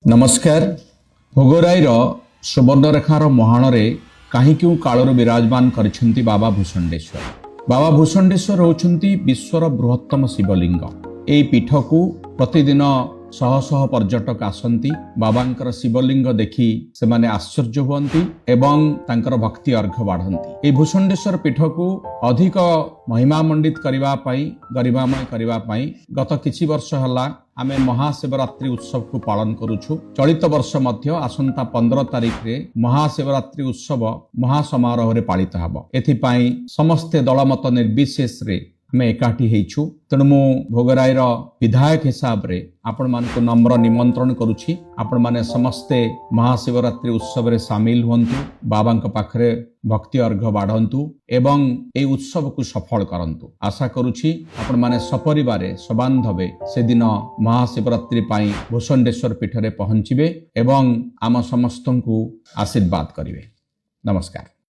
ନମସ୍କାର। ଭୋଗରାଇର ସୁବର୍ଣ୍ଣରେଖାର ମୁହାଣରେ କାହିଁ କେଉଁ କାଳରୁ ବିରାଜମାନ କରିଛନ୍ତି ବାବା ଭୂଷଣ୍ଡେଶ୍ୱର। ବାବା ଭୂଷଣ୍ଡେଶ୍ୱର ହେଉଛନ୍ତି ବିଶ୍ୱର ବୃହତ୍ତମ ଶିବଲିଙ୍ଗ। ଏହି ପୀଠକୁ ପ୍ରତିଦିନ ଶହ ଶହ ପର୍ଯ୍ୟଟକ ଆସନ୍ତି। ବାବାଙ୍କର ଶିବଲିଙ୍ଗ ଦେଖି ସେମାନେ ଆଶ୍ଚର୍ଯ୍ୟ ହୁଅନ୍ତି ଏବଂ ତାଙ୍କର ଭକ୍ତି ଅର୍ଘ ବାଢ଼ନ୍ତି। ଏହି ଭୂଷଣ୍ଡେଶ୍ୱର ପୀଠକୁ ଅଧିକ ମହିମାମଣ୍ଡିତ କରିବା ପାଇଁ, ଗରିମାମୟ କରିବା ପାଇଁ ଗତ କିଛି ବର୍ଷ ହେଲା ଆମେ ମହାଶିବରାତ୍ରି ଉତ୍ସବକୁ ପାଳନ କରୁଛୁ। ଚଳିତ ବର୍ଷ ମଧ୍ୟ ଆସନ୍ତା 15 ତାରିଖରେ ମହାଶିବରାତ୍ରି ଉତ୍ସବ ମହାସମାରୋହରେ ପାଳିତ ହେବ। ଏଥିପାଇଁ ସମସ୍ତେ ଦଳମତ ନିର୍ବିଶେଷରେ ଆମେ ଏକାଠି ହେଇଛୁ। ତେଣୁ ମୁଁ ଭୋଗରାଇର ବିଧାୟକ ହିସାବରେ ଆପଣମାନଙ୍କୁ ନମ୍ର ନିମନ୍ତ୍ରଣ କରୁଛି, ଆପଣମାନେ ସମସ୍ତେ ମହାଶିବରାତ୍ରି ଉତ୍ସବରେ ସାମିଲ ହୁଅନ୍ତୁ, ବାବାଙ୍କ ପାଖରେ ଭକ୍ତି ଅର୍ଘ ବାଢ଼ନ୍ତୁ ଏବଂ ଏହି ଉତ୍ସବକୁ ସଫଳ କରନ୍ତୁ। ଆଶା କରୁଛି ଆପଣମାନେ ସପରିବାରେ, ସବାନ୍ଧବେ ସେଦିନ ମହାଶିବରାତ୍ରି ପାଇଁ ଭୂଷଣ୍ଡେଶ୍ୱର ପୀଠରେ ପହଞ୍ଚିବେ ଏବଂ ଆମ ସମସ୍ତଙ୍କୁ ଆଶୀର୍ବାଦ କରିବେ। ନମସ୍କାର।